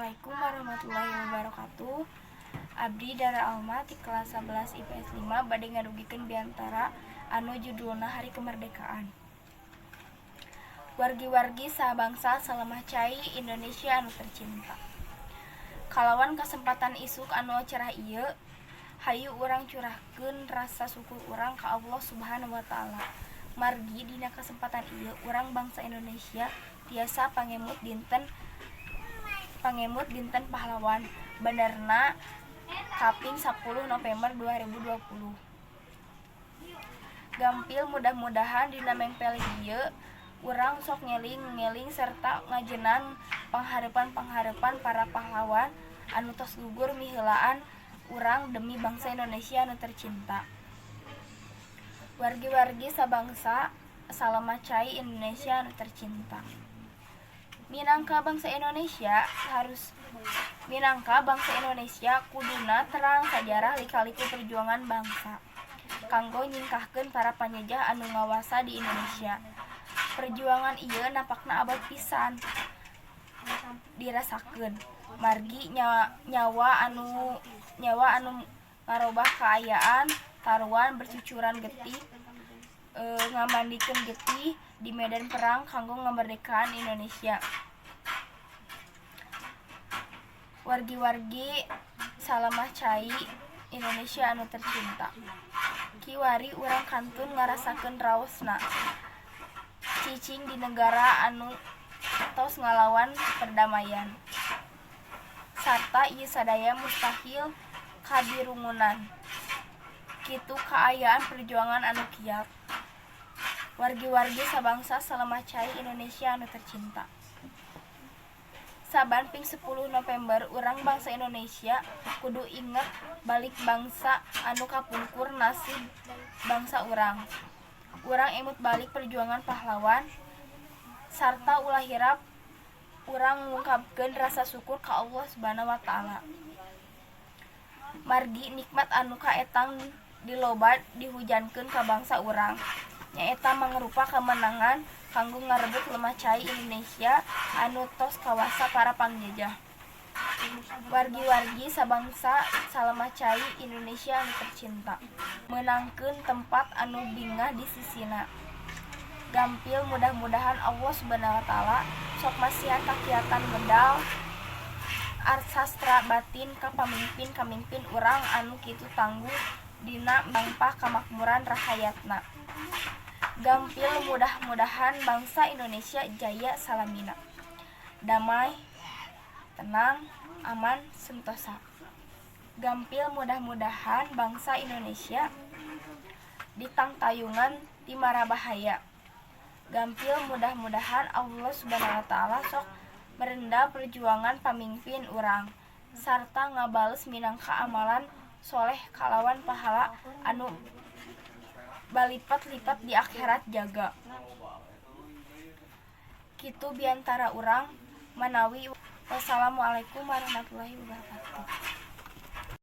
Assalamualaikum warahmatullahi wabarakatuh. Abdi Dara Alma ti kelas 11 IPS 5 bade ngadugikeun biantara anu judulna Hari Kemerdekaan. Wargi-wargi sabangsa salemah cai Indonesia anu tercinta. Kalawan kesempatan isuk anu cerah ieu, hayu urang curahkeun rasa syukur urang ka Allah Subhanahu wa Ta'ala. Margi dina kesempatan ieu urang bangsa Indonesia tiasa pangemut dinten pahlawan benerna kaping 10 November 2020. Gampil mudah-mudahan dina mengpel ieu urang sok ngeling-ngeling serta ngajenan panghareupan-panghareupan para pahlawan anu tos gugur miheulaan urang demi bangsa Indonesia anu tercinta. Wargi-wargi sabangsa salemah cai Indonesia anu tercinta. Minangka bangsa Indonesia kuduna terang sajarah lika-liku perjuangan bangsa kanggo nyingkahkeun para panjajah anu ngawasa di Indonesia. Perjuangan ieu napakna abot pisan dirasakeun margi nyawa anu ngarobah kaayaan taruhan bercucuran getih, ngamandikeun getih di medan perang kanggo ngamerdekaan Indonesia. Wargi-wargi salemah cai Indonesia anu tercinta. Kiwari urang kantun ngarasakeun raosna cicing di negara anu tos ngalawan perdamaian. Sarta ieu sadaya mustahil kabirungunan. Kitu kaayaan perjuangan anu kiat. Wargi-wargi sabangsa salemah cai Indonesia anu tercinta. Saban ping 10 November urang bangsa Indonesia kudu inget balik bangsa anu kapungkur nasib bangsa urang. Urang emut balik perjuangan pahlawan sarta ulah hilap urang ngungkapkeun rasa syukur ka Allah Subhanahu wa Ta'ala. Margi nikmat anu kaetang diloba dihujankeun ka bangsa urang nyaeta mangrupa kemenangan kanggo ngarebut lemah cai Indonesia anu tos kawasa para pangjajah. Wargi-wargi sabangsa salemah cai Indonesia anu tercinta. Meunangkeun tempat anu bingah di sisina. Gampil mudah-mudahan Allah Subhanahu wa Ta'ala sok masihan kakiatan medal sastra batin ka pamimpin-pamimpin urang anu kitu tangguh dina mangpah kamakmuran rahayatna. Gampil mudah-mudahan bangsa Indonesia jaya salamina. Damai, tenang, aman, sentosa. Gampil mudah-mudahan bangsa Indonesia ditangtayungan ti marabahaya. Gampil mudah-mudahan Allah Subhanahu wa Ta'ala sok merenda perjuangan pamimpin urang sarta ngabales minangka amalan soleh kalawan pahala anu balipat-lipat di akhirat jaga. Kitu biantara urang manawi. Wassalamualaikum warahmatullahi wabarakatuh.